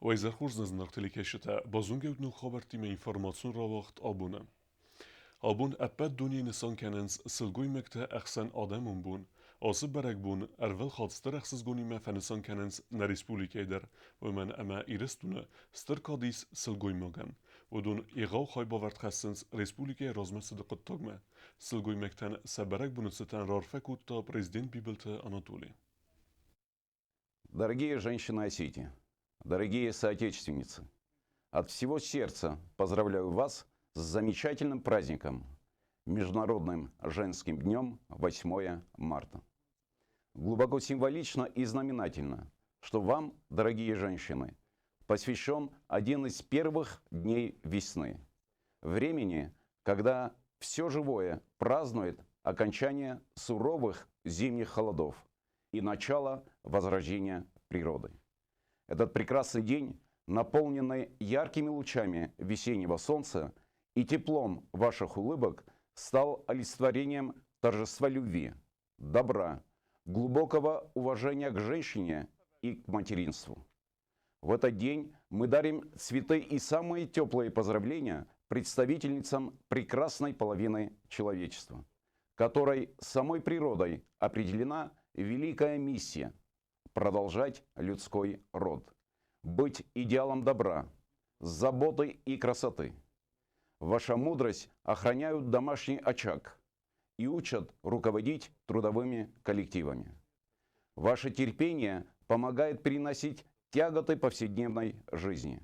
Уӕ хорз нӕ зынаргъ телекӕсджытӕ, базонгӕ ног хабӕрттимӕ информацион рауагъд абоны. Абон ӕппӕт дунейы нысан кӕнынц сылгоймӕгты ӕхсӕн адӕмон бон. Ацы бӕрӕгбон ӕрвылхатт стыр ӕхсызгонимӕ фӕнысан кӕнынц нӕ республикӕйы дӕр, уымӕн ӕмӕ Ирыстоны стыр кад ис сылгоймагӕн. Уыдон егъау хайбавӕрд хӕссынц республикӕйы размӕцыды хъуыддагмӕ. Сылгоймӕгтӕн сӕ бӕрӕгбоны цытӕн раарфӕ кодта президент Бибылты Анатоли. Дорогие женщины Осетии, дорогие соотечественницы, от всего сердца поздравляю вас с замечательным праздником, Международным женским днем 8 марта. Глубоко символично и знаменательно, что вам, дорогие женщины, посвящен один из первых дней весны, времени, когда все живое празднует окончание суровых зимних холодов и начало возрождения природы. Этот прекрасный день, наполненный яркими лучами весеннего солнца и теплом ваших улыбок, стал олицетворением торжества любви, добра, глубокого уважения к женщине и к материнству. В этот день мы дарим цветы и самые теплые поздравления представительницам прекрасной половины человечества, которой самой природой определена великая миссия – продолжать людской род, быть идеалом добра, заботы и красоты. Ваша мудрость охраняют домашний очаг и учат руководить трудовыми коллективами. Ваше терпение помогает переносить тяготы повседневной жизни.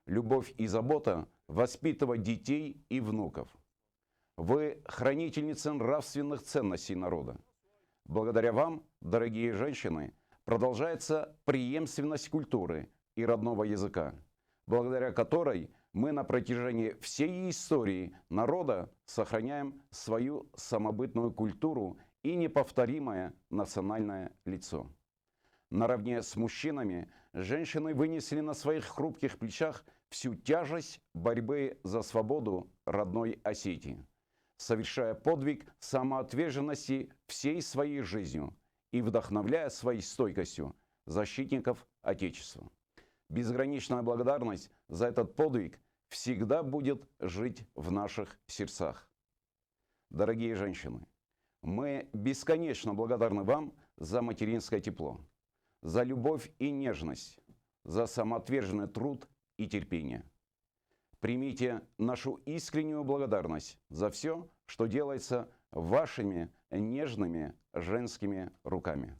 Любовь и забота воспитывать детей и внуков. Вы хранительницы нравственных ценностей народа. Благодаря вам, дорогие женщины, продолжается преемственность культуры и родного языка, благодаря которой мы на протяжении всей истории народа сохраняем свою самобытную культуру и неповторимое национальное лицо. Наравне с мужчинами женщины вынесли на своих хрупких плечах всю тяжесть борьбы за свободу родной Осетии, совершая подвиг самоотверженности всей своей жизнью и вдохновляя своей стойкостью защитников Отечества. Безграничная благодарность за этот подвиг всегда будет жить в наших сердцах. Дорогие женщины, мы бесконечно благодарны вам за материнское тепло, за любовь и нежность, за самоотверженный труд и терпение. Примите нашу искреннюю благодарность за все, что делается вашими нежными женскими руками.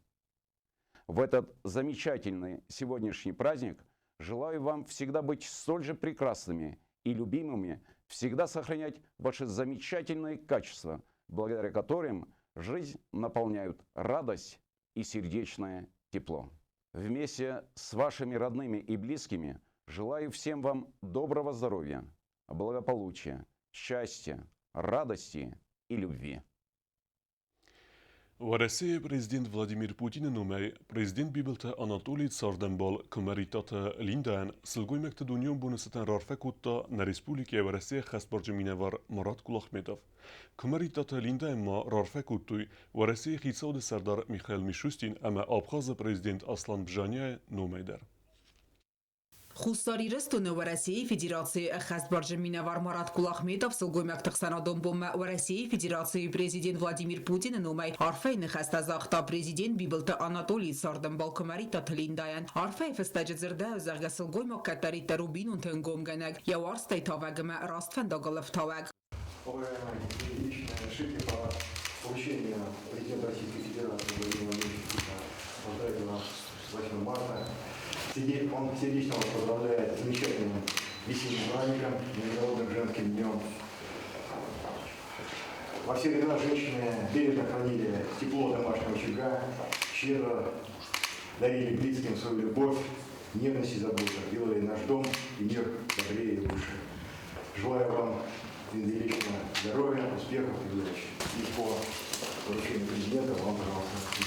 В этот замечательный сегодняшний праздник желаю вам всегда быть столь же прекрасными и любимыми, всегда сохранять ваши замечательные качества, благодаря которым жизнь наполняют радость и сердечное тепло. Вместе с вашими родными и близкими желаю всем вам доброго здоровья, благополучия, счастья, радости и любви. Уӕрӕсейы президент Владимир Путины номӕй президент Бибылты Анатолий цардӕмбал Куымӕридтаты Линдайӕн сылгоймӕгты дунеон боны цытӕн раарфӕ кодта нӕ республикӕйы Уӕрӕсейы ӕххӕстбарджын минӕвар Марат Кулахметов. Куымӕридтаты Линдайӕн ма раарфӕ кодтой Уӕрӕсейы хицауады сӕрдар Михаил Мишустин ӕмӕ Абхазы президент Аслан Бжаниайы номӕй дӕр. Хуссар Ирыстоны Уӕрӕсейы Федерацийы ӕххӕстбарджын минӕвар Марат Кулахметов сылгоймӕгты хсӕнадон бонмӕ Уӕрӕсейы Федерацийы президент Владимир Путины номӕй арфӕйы ныхӕстӕ загъта президент Бибылты Анатолийы цардӕмбал Куымӕридтаты Линдайӕн. Арфӕйы фыстӕджы дзырдӕуы, зӕгъгӕ, сылгоймаг кӕддӕриддӕр у бинонты ӕнгомгӕнӕг, йӕ уарзтӕй тавӕг ӕмӕ раст фӕндагыл ӕфтауӕг. Уважаемая Ильинична, разрешите по поручению президента Российской Федерации Владимира Владимировича Путина поздравить вас с 8 марта. Он сердечно вас поздравляет с замечательным весенним праздником, Международным женским днем. Во все времена женщины бережно хранили тепло домашнего очага, щедро дарили близким свою любовь, нежность и заботу, делали наш дом и мир добрее и лучше. Желаю вам, Линда Ильична, здоровья, успехов и удачи. И по поручению президента вам, пожалуйста.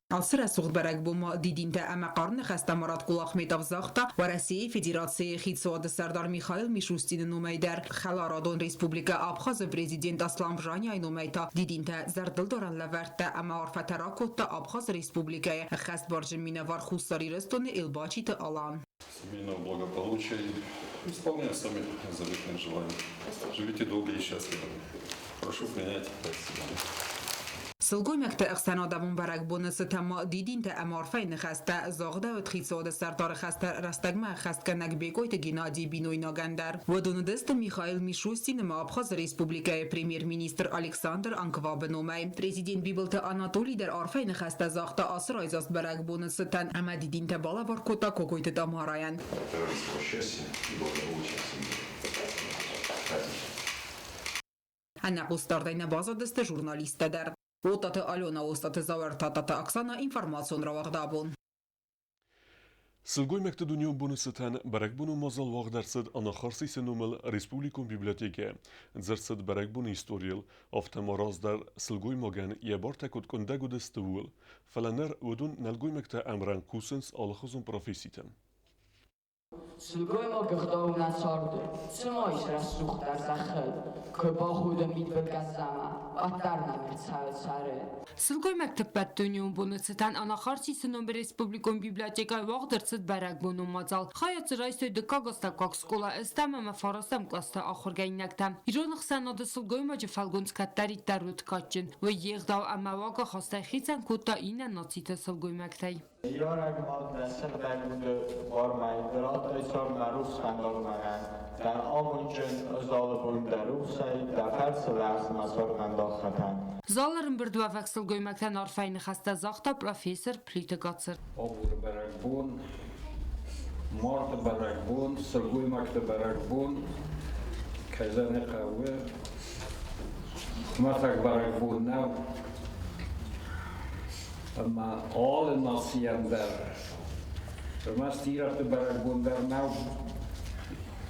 Ацы рӕсугъд бӕрӕгбонмӕ дидинтӕ ӕмӕ хъарм ныхӕстӕ Марат Кулахметов загъта Уӕрӕсейы Федерацийы Хицауады Сӕрдар Михаил Мишустины номӕй дӕр. Хӕларадон Республикӕ Абхазы президент Аслан Бжаняйы номӕй та дидинтӕ зӕрдылдарӕн лӕвӕрттӕ ӕмӕ арфӕтӕ ракодта Абхазы Республикӕйы ӕххӕстбарджын минӕвар Хуссар Ирыстоны Элбачиты Алан. Семейного благополучия и исполняя сами заветные желания. Живите долго и счастливо. Прошу принять. Спасибо. Сылгоймӕгты ӕхсӕнадӕмон бӕрӕгбоны цытӕн ма дидинтӕ ӕмӕ арфӕйы ныхӕстӕ загъдӕуыд хицауады сӕрдары хӕстӕ рӕстӕгмӕ ӕххӕстгӕнӕг Бекъойты Геннадийы бинойнагӕн дӕр. Уыдон уыдысты Михаил Мишустин ӕмӕ Абхазы Республикӕйы премьер-министр Александр Анквабы номӕй. Президент Бибылты Анатоли дӕр арфӕйы ныхӕстӕ загъта ацы райдзаст бӕрӕгбоны цытӕн ӕмӕ дидинтӕ балӕвар кодта Кокойты Тамарайӕн. Счастья и благополучия в семье. Ӕнӕхъусдардӕй нӕ баззадысты журналисттӕ дӕр. Отаты Алена, Остаты Зауӕр, Тататы Оксана, информацион рауагъд абон. Сылгоймӕгты дунеон боны цытӕн бӕрӕгбонон мадзал уагъд ӕрцыд Анахарсисы номыл республикон библиотекӕйы. Дзырд цыд бӕрӕгбоны историйыл, афтӕ ма раздӕр сылгоймагӕн йӕ бартӕ куыд къуындӕг уыдысты, ууыл. Фӕлӕ ныр уыдон нӕлгоймӕгтӕ ӕмрӕнхъ кусынц алыхуызон професситӕм. Сылгоймаг ӕгъдау нӕ царды, цыма ис рӕсугъддӕр зӕххыл, куы бахуды мидбылгӕдзӕмӕ, уӕддӕр нӕм ӕрцӕуы цӕры. Сылгоймӕгты ӕппӕтдунеон боны цытӕн Анахарсисы номы республикон библиотекӕйы уагъд ӕрцыд бӕрӕгбонон мадзал. Хайад дзы райстой дыккаг астӕуккаг скъола ӕстӕм ӕмӕ фарастӕм кълӕсты ахуыргӕнинӕгтӕ. Ирон ӕхсӕнады сылгоймаджы фӕлгонц кӕддӕриддӕр уыд кадджын. Уый йе гъдау ӕмӕ уагахастӕй хицӕн кодта иннӕ нациты сылгоймӕгтӕй. Ныййарӕг мад нӕ сыгъдӕг уды бармӕ ды радтай цардмӕ рухс фӕндаг мӕнӕн. Дӕн амондджын, ӕз алы бон дӕ рухсӕй, дӕ фӕрцы лӕгъз мӕ цардвӕндаг хӕтӕн. Залы ӕрӕмбырдуӕвӕг сылгоймӕгтӕн арфӕйы ныхӕстӕ загъта профессор Плиты Гацыр. Абоны бӕрӕгбон, марты бӕрӕгбон, сылгоймӕгты бӕрӕгбон, кӕй зӕгъын хъӕуы, хуымӕтӕг бӕрӕгбон нӕу. Ӕмӕ алы нацийӕн дӕр, ӕрмӕст ирӕтты бӕрӕгбон дӕр нӕу.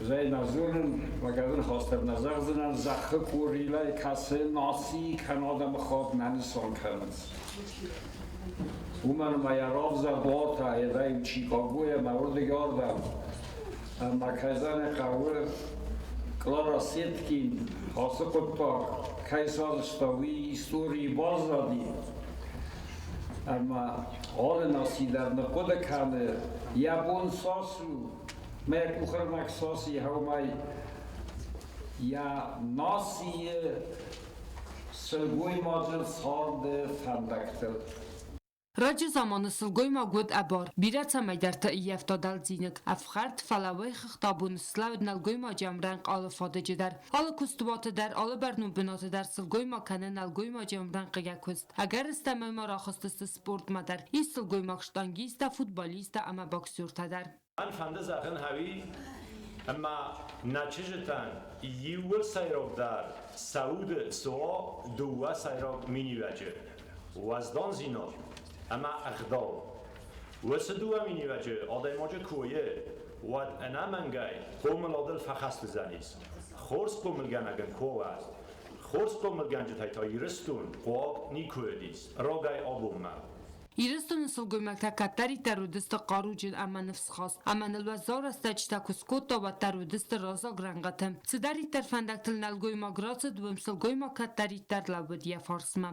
Ӕз нӕ зонын, магазин хастӕр нӕ зӕгъдзынӕн, зӕххы къорилӕй кӕцы наци кӕнӕ адӕмыхатт нӕ нысан кӕнынц. Уымӕн ӕмӕ йӕ равзӕрд уартӕ йӕ Чикагойӕ ӕмӕ уырдыг ардӕм. Ӕмӕ кӕй зӕгъын хъӕуы, Клара Сеткин ацы хъуыддаг кӕй сарӕзта, уый историйы баззади. Ӕмӕ алы наци дӕр ныхъхъуыды кӕны, йӕ бон цас у, мӕ къухӕрмӕг цас и, уымӕй йӕ нацийы сылгоймаджы царды фӕндӕгтыл. Раджы заманы сылгоймаг уыд ӕбар, бирӕ цӕмӕйдӕрты ӕййӕфта дӕлдзиныг, ӕфхӕрд, фӕлӕ уыйхыгъд абон слӕуд нӕлгоймаджы ӕмрӕнхъ алы фадыджы дӕр. Алы куыстуаты дӕр, алы бӕрнон бынаты дӕр сылгоймаг кӕны нӕлгоймаджы ӕмрӕнхъ йӕ куыст. Ӕгӕрыстӕмӕй ма рахызтысты спортмӕ дӕр. Ис сылгоймаг штангисттӕ, футболисттӕ ӕмӕ боксертӕ дӕр. Мӕн фӕнды зӕгъын гъӕуи, ӕма нӕ чызджытӕн иууыл сӕйрагдӕр сӕ уды цы уа дыууӕ сӕйраг миниуӕджы: уӕздандзинад ӕмӕ ӕгъдау. Уыцы дыууӕ миниуӕджы адӕймаджы куы уы, уӕд ӕнӕмӕнгӕй хъомыладыл фӕхӕст уыдзӕнис. Хорз хъомылгӕнӕг ын куы уа, хорз хъомылгӕнджытӕй та Ирыстон хъуаг никуы уыдис рагӕй абонмӕ. Ирыстоны сылгоймӕгтӕ кӕддӕриддӕр уыдысты хъаруджын ӕмӕ ныфсхаст, ӕмӕ ныл уӕззау рӕстӕджытӕ куы скодта, уӕддӕр уыдысты раззаг рӕнхъыты. Цыдӕриддӕр фӕндӕгтыл нӕлгоймаг рацыд, уым сылгоймаг кӕддӕриддӕр лӕууыд йӕ фарсмӕ.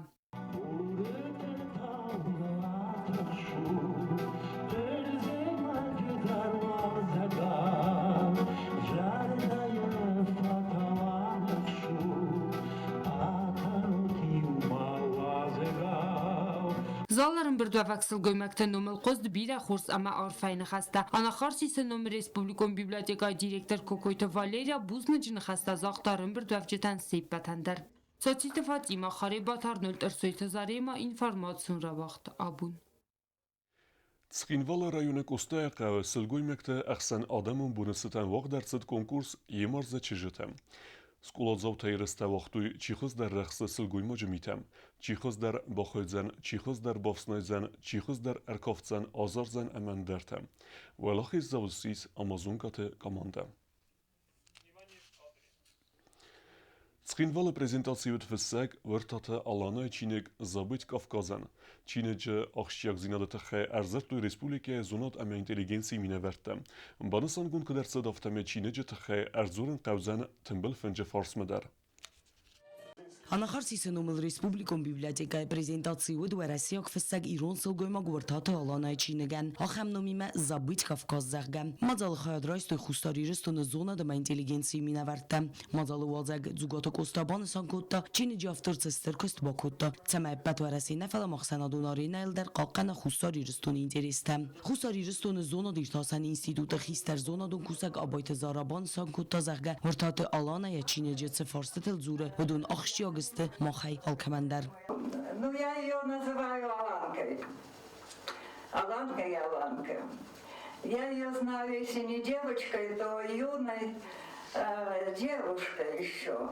Залы ӕрӕмбырдуӕвӕг сылгоймӕгты номыл хъуыст бирӕ хорз ӕмӕ арфӕйы ныхӕстӕ. Анахарсисы номы республикон библиотекӕйы директор Кокойты Валерия бузныджы ныхӕстӕ загъта ӕрӕмбырдуӕвджытӕн се ппӕтӕн дӕр. Цоциты Фатимӕ, Харебаты Арнольд, Ӕрсойты Заремӕ, информацион рауагъд абон. Цхинвалы районы Къостайы хъӕуы сылгоймӕгты ӕхсӕн адӕмон боны цытӕн уагъд ӕрцыд конкурс Емардзӕ чызджытӕ. Скъоладзаутӕ ерыстӕ уагътой, чи хуыздӕр рӕхсы сылгоймаджы митӕм, чи хуыздӕр бахойдзӕн, чи хуыздӕр бафснайдзӕн, чи хуыздӕр ӕркафдзӕн, азардзӕн ӕмӕ ӕндӕртӕ. Уӕлахиздзау ссис Амазонкӕты командӕ. Цхинвалы презентаци уыд фыссӕг Уӕртаты Аланайы чиныг «Забыть Кавказӕн». Чиныджы ахсджиагдзинады тыххӕй ӕрдзырдтой республикӕйы зонад ӕмӕ интеллигенцийы минӕвӕрттӕ. Банысангонд куыд ӕрцыд, афтӕмӕй чиныджы тыххӕй ӕрдзурын хъӕудзӕн тымбыл фынджы фарсмӕ дӕр. Анахарсисы номыл республикон библиотекӕйы презентаци уыд уӕрӕсейаг фыссӕг ирон сылгоймаг Уӕртаты Аланайы чиныгӕн. Ахӕм номимӕ «Забыть Кавказ», зӕгъгӕ. Мадзалы хайад райстой Хуссар Ирыстоны зонад ӕмӕ интеллигенцийы минӕвӕрттӕ. Мадзалы уалдзӕг Дзугаты Къоста банысан кодта, чиныджы автор цы стыр куыст бакодта, цӕмӕй ӕппӕт Уӕрӕсе нӕ, фӕлӕ ӕхсӕнадон аренӕйыл дӕр хъахъхъӕна Хуссар Ирыстоны интерестӕ. Хуссар Ирыстоны зонад-иртасӕн институты хистӕр зонадон кусӕг Абайты Зара банысан кодта, зӕгъгӕ, Уыртаты Алана йӕ чиныджы цы фарстытыл дзуры, уыдон ахсджиаг сты махӕй алкӕмӕн дӕр. Ну, я ее называю Аланкой. Аланка и Аланка. Я ее знаю, если не девочкой, то юной девушкой еще.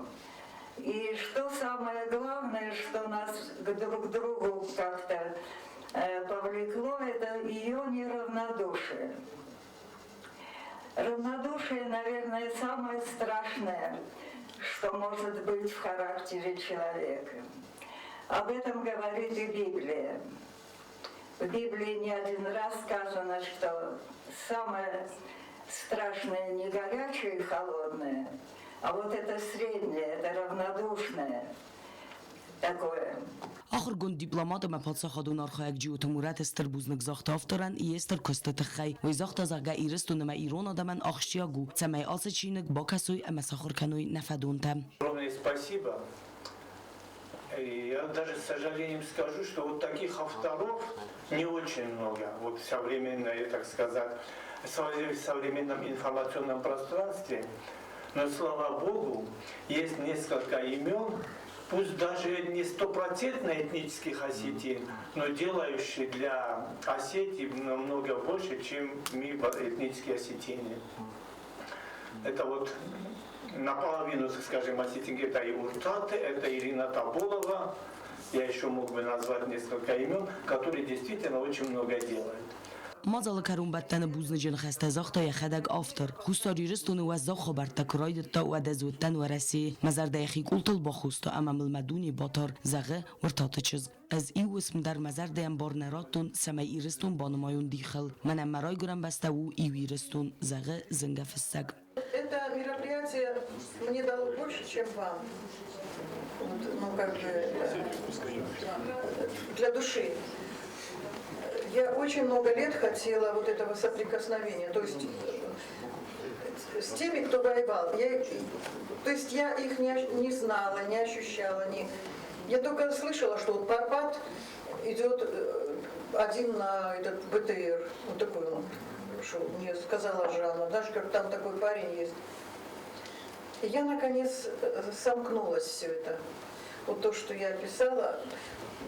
И что самое главное, что нас друг к другу как-то повлекло, это ее неравнодушие. Равнодушие, наверное, самое страшное, что может быть в характере человека. Об этом говорит и Библия. В Библии не один раз сказано, что самое страшное не горячее и холодное, а вот это среднее, это равнодушное такое. Ахуыргонд дипломат ӕмӕ паддзахадон архайӕг Джиоты Мурӕт стыр бузныг загъта авторӕн йе стыр куысты тыххӕй. Уый загъта, зӕгъгӕ, Ирыстон ӕмӕ ирон адӕмӕн ахсджиаг у, цӕмӕй ацы чиныг бакӕсой ӕмӕ сахуыр кӕной нӕ фӕдонтӕ. Огромное спасибо. Я даже с сожалением скажу, что вот таких авторов не очень много. Вот в современной, так сказать, в современном информационном пространстве. Но, слава богу, есть несколько имен, пусть даже не стопроцентно этнических осетин, но делающие для Осетии намного больше, чем мы, этнические осетины. Это вот наполовину, скажем, осетинки, это и Уртаты, это Ирина Таболова, я еще мог бы назвать несколько имен, которые действительно очень много делают. Мадзалы кӕронбӕттӕны бузныджы ныхӕстӕ загъта йӕхӕдӕг автор. Хуссар Ирыстоны уӕззау хабӕрттӕ куы райдыдта, уӕд ӕз уыдтӕн Уӕрӕсейы. Мӕ зӕрдӕ йӕхи къултыл бахоста ӕмӕ мыл мӕ дуне батар, зӕгъы Уыртаты чызг. Ӕз иу уысм дӕр мӕ зӕрдӕйӕн бар нӕ радтон, цӕмӕй Ирыстон банымайон дихыл. Мӕнӕн мӕ райгуырӕн бӕстӕ у иу Ирыстон, зӕгъы зынгӕ фыссӕг. Это мероприятие мне дало больше, чем вам. Вот, ну, как бы, для души. Я очень много лет хотела вот этого соприкосновения, то есть с теми, кто воевал. То есть я их не знала, не ощущала. Не, я только слышала, что вот Парпат идет один на этот БТР, вот такой он, что мне сказала Жанна, даже как там такой парень есть. И я, наконец, сомкнулась все это. Вот то, что я писала,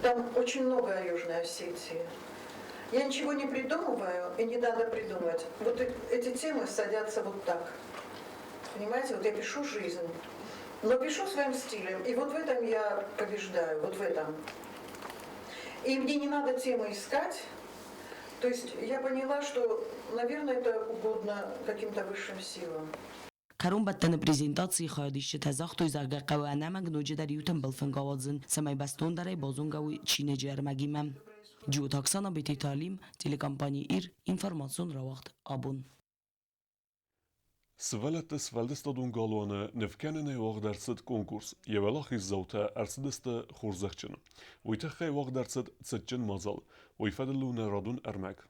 там очень много о Южной Осетии. Я ничего не придумываю, и не надо придумать. Вот эти темы садятся вот так. Понимаете, вот я пишу жизнь, но пишу своим стилем, и вот в этом я побеждаю, вот в этом. И мне не надо темы искать. То есть я поняла, что, наверное, это угодно каким-то высшим силам. Кӕронбӕттӕны презентацийы хайадисджытӕ загътой, зӕгъгӕ, хъӕуы ӕнӕмӕнг ноджыдӕр иу тымбыл фынг ауадзын, цӕмӕй бӕстондӕрӕй базонгӕ уой чиныджы ӕрмӕгимӕ. Джиоты Оксана, Бететы Алим, телекомпани «Ир», информацион рауагъд «Абон». Сывӕллӕтты сфӕлдыстадон галуаны нывкӕнынӕй уагъд ӕрцыд конкурс. Йӕ уӕлахиздзаутӕ ӕрцыдысты хорзӕхджын. Уый тыххӕй уагъд ӕрцыд цытджын мадзал. Уый фӕдыл у нӕ радон ӕрмӕг.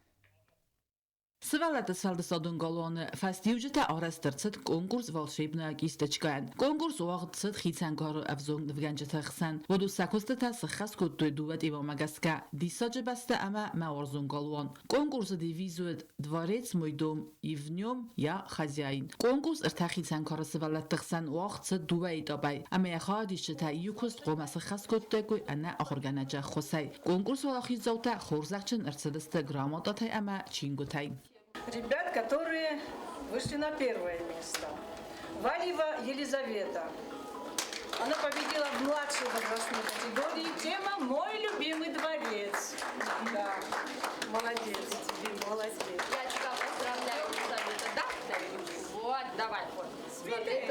Сывӕллӕтты сфӕлдыстадон галуаны фӕстиуджытӕ арӕзт ӕрцыд конкурс «Волшебная кисточка-йӕн». Конкурс уагъд цыд хицӕн кары ӕвзонг нывгӕнджыты хсӕн. Уыдон сӕ куыстытӕ сыххӕст кодтой дыууӕ темӕмӕ гӕсгӕ «Диссаджы бӕстӕ» ӕмӕ «Мӕ уарзон галуан». Конкурсы девиз уыд «Дворец мой дом, и в нем я хозяин». Конкурс ӕртӕ хицӕн кары сывӕллӕтты хсӕн уагъд цыд дыууӕ этапӕй, ӕмӕ йӕ хайадисджытӕ иу куыст хъуамӕ сыххӕст кодтаиккой ӕнӕ ахуыргӕнӕджы ӕххуысӕй. Конкурсы уӕлахиздзаутӕ хорзӕхджын ӕрцыдысты грамотатӕй ӕмӕ чингуытӕй. Ребят, которые вышли на первое место. Валиева Елизавета. Она победила в младшей возрастной категории. Тема «Мой любимый дворец». Да, молодец, молодец. Я тебя поздравляю, Елизавета. Да? Вот, давай, вот. Смотри,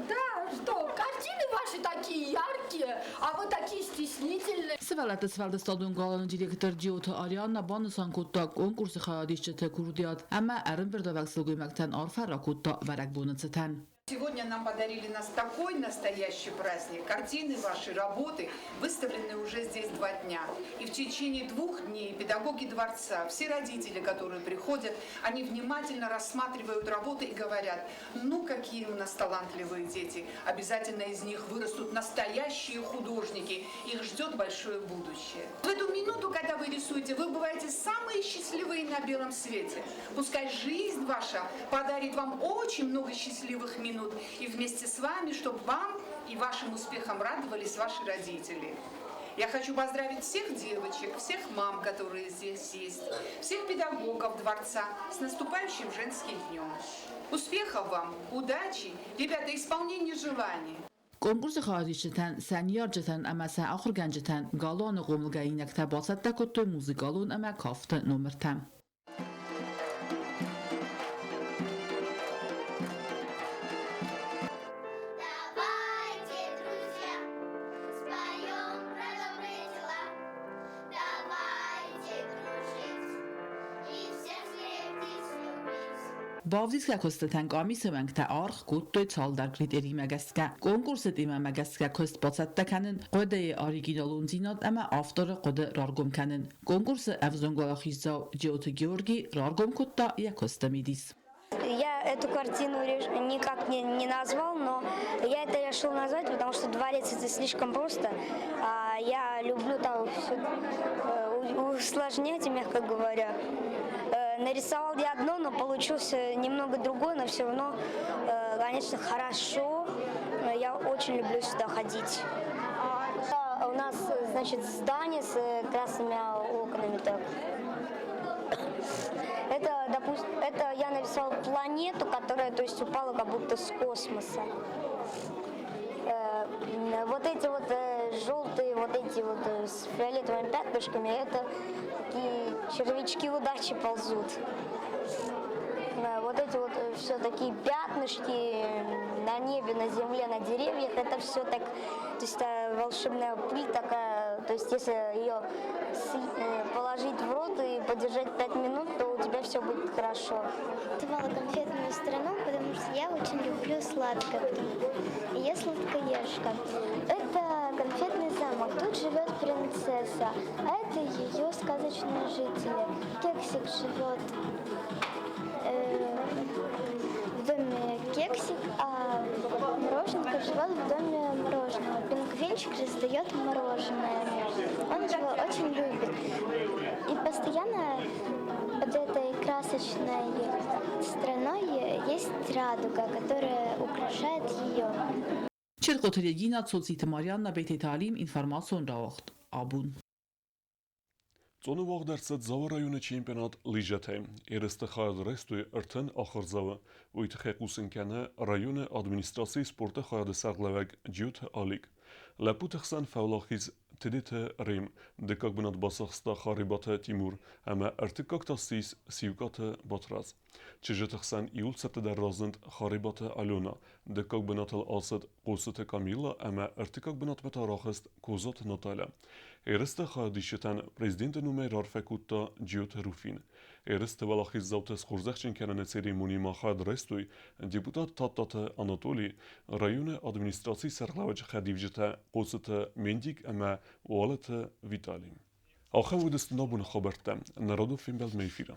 Да. Что, картины ваши такие яркие, а вы такие стеснительные. Сывӕллӕтты сфӕлдыстадон галуаны директор Джиоты Арианна банысан кодта конкурсы хайадисджыты курдиат ӕмӕ ӕрӕмбырдуӕвӕг сылгоймӕгтӕн арфӕ ракодта бӕрӕгбоны цытӕн. Сегодня нам подарили нас такой настоящий праздник. Картины вашей работы выставлены уже здесь 2 дня. И в течение 2 дней педагоги дворца, все родители, которые приходят, они внимательно рассматривают работы и говорят: ну какие у нас талантливые дети, обязательно из них вырастут настоящие художники, их ждет большое будущее. В эту минуту, когда вы рисуете, вы бываете самые счастливые на белом свете. Пускай жизнь ваша подарит вам очень много счастливых минут, и вместе с вами, чтобы вам и вашим успехам радовались ваши родители. Я хочу поздравить всех девочек, всех мам, которые здесь есть, всех педагогов дворца с наступающим женским днем. Успехов вам, удачи, ребята, исполнения желаний. Конкурсы хайадисджытӕн, сӕ ныййарджытӕн ӕмӕ сӕ ахуыргӕнджытӕн галуаны хъомылгӕнинӕгтӕ бацӕттӕ кодтой музыкалон ӕмӕ кафты номыртӕ. Давайте, друзья, споем про добрые дела. Давайте дружить и всех встретить любить. Бавдисгӕ куыстытӕн къамисы уӕнгтӕ аргъ кодтой цалдӕр критеримӕ гӕсгӕ. Конкурсы темӕмӕ гӕсгӕ куыст бацӕттӕ кӕнын, хъуыдыйы оригиналондзинад ӕмӕ авторы хъуыды раргом кӕнын. Конкурсы ӕвзонг уӕлахиздзау Джиоты Георгий раргом кодта йӕ куысты мидис. Я эту картину никак не назвал, но я это решил назвать, потому что дворец — это слишком просто. А я люблю там все усложнять, мягко говоря. Нарисовал я одно, но получилось немного другое, но все равно, конечно, хорошо. Я очень люблю сюда ходить. Да, у нас, значит, здание с красными окнами. Так. Это, допустим, это я нарисовал планету, которая, то есть, упала как будто с космоса. Вот эти вот желтые, вот эти вот с фиолетовыми пятнышками, это такие червячки удачи ползут. Вот эти вот все такие пятнышки на небе, на земле, на деревьях, это все так, то есть волшебная пыль такая, то есть если ее положить в рот и подержать 5 минут, то у тебя все будет хорошо. Рисовала конфетную страну, потому что я очень люблю сладкое. И я сладкоежка. Это конфетный замок. Тут живет принцесса, а это ее сказочные жители. Кексик живет в доме Кексик, а Мороженка живет в доме мороженого. Пингвинчик раздает мороженое. Он его очень любит. И постоянно под этой красочной страной есть радуга, которая украшает ее. Чертхъоты Регина, Цоциты Марианна, БТ Таалим, информацион рауагъд, Абон. Цъоны уагъд ӕрцыд Дзауы районы чемпионат лыжӕтӕй. Ерысты хайад райстой 30 ахуырдзауы. Уый тыххӕй хъусын кӕны районы администрацийы спорты хайады сӕргълӕууӕг Джиоты Алик. Лӕппуты хсӕн фӕуӕлахиз Тедеты Рим, дыккаг бынат бацахста Харибаты Тимур ӕмӕ ӕртыккаг та ссис Сиукаты Батрадз. Чызджыты хсӕн иууыл цӕттӕдӕр разынд Харибаты Алена, дыккаг бынатыл ацыд Хъоцыты Камила ӕмӕ ӕртыккаг бынатмӕ та рахызт Козаты Наталья. Ерысты хайадисджытӕн президенты номӕй раарфӕ кодта Джиоты Руфин. Ерысты уӕлахиздзауты схорзӕхджын кӕныны церемонийы ма хайад райстой депутат Тадтаты Анатолий, районы администрацийы сӕргълӕууӕджы хӕдивджытӕ Хъоцыты Мендик ӕмӕ Уалыты Виталий. Ахӕм уыдысты абоны хабӕрттӕ. Нӕ радон фембӕлдмӕ эфиры.